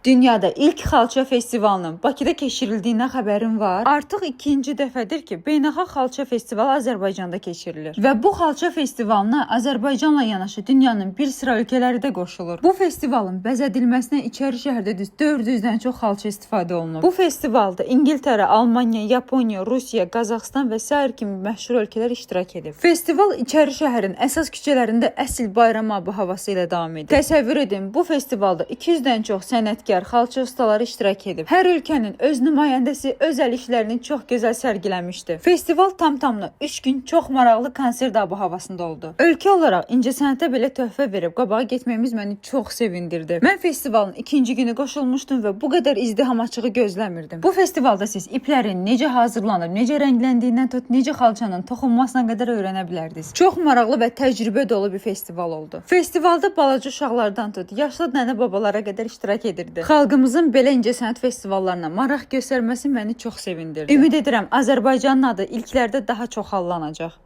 Dünyada ilk xalça festivalının Bakıda keçirildiyindən xəbərin var. Artıq ikinci dəfədir ki, beynəlxalq xalça festivalı Azərbaycanda keçirilir. Və bu xalça festivalına Azərbaycanla yanaşı dünyanın bir sıra ölkələri də qoşulur. Bu festivalın bəzədilməsinə içəri şəhərdə düz 400-dən çox xalça istifadə olunub. Bu festivalda İngiltərə, Almaniya, Yaponiya, Rusiya, Qazaxıstan və sair kimi məşhur ölkələr iştirak edib. Festival içəri şəhərin əsas küçələrində əsl bayram ab-havası ilə davam edir. Təsəvvür edin, bu festivalda 200-dən çox sənətkar, xalça ustaları iştirak edib. Hər ölkənin öz nümayəndəsi öz əl işlərini çox gözəl sərgiləmişdi. Festival tam-tamına 3 gün çox maraqlı konsert ab-havasında oldu. Ölkə olaraq incəsənətə belə töhfə verib qabağa getməyimiz məni çox sevindirdi. Mən festivalın ikinci günü qoşulmuşdum və bu qədər izdiham açığı gözləmirdim. Bu festivalda siz iplərin necə hazırlanıb, necə rəngləndiyindən tut, necə xalçanın toxunmasına qədər öyrənə bilərdiniz. Çox maraqlı və təcrübə dolu bir festival oldu. Festivalda balaca uşaqlardan tut, yaşlı nənə-babalara qədər iştirak edirdi. Xalqımızın belə incəsənət festivallarına maraq göstərməsi məni çox sevindirdi. Ümid edirəm Azərbaycanın adı ilklərdə daha çox hallanacaq.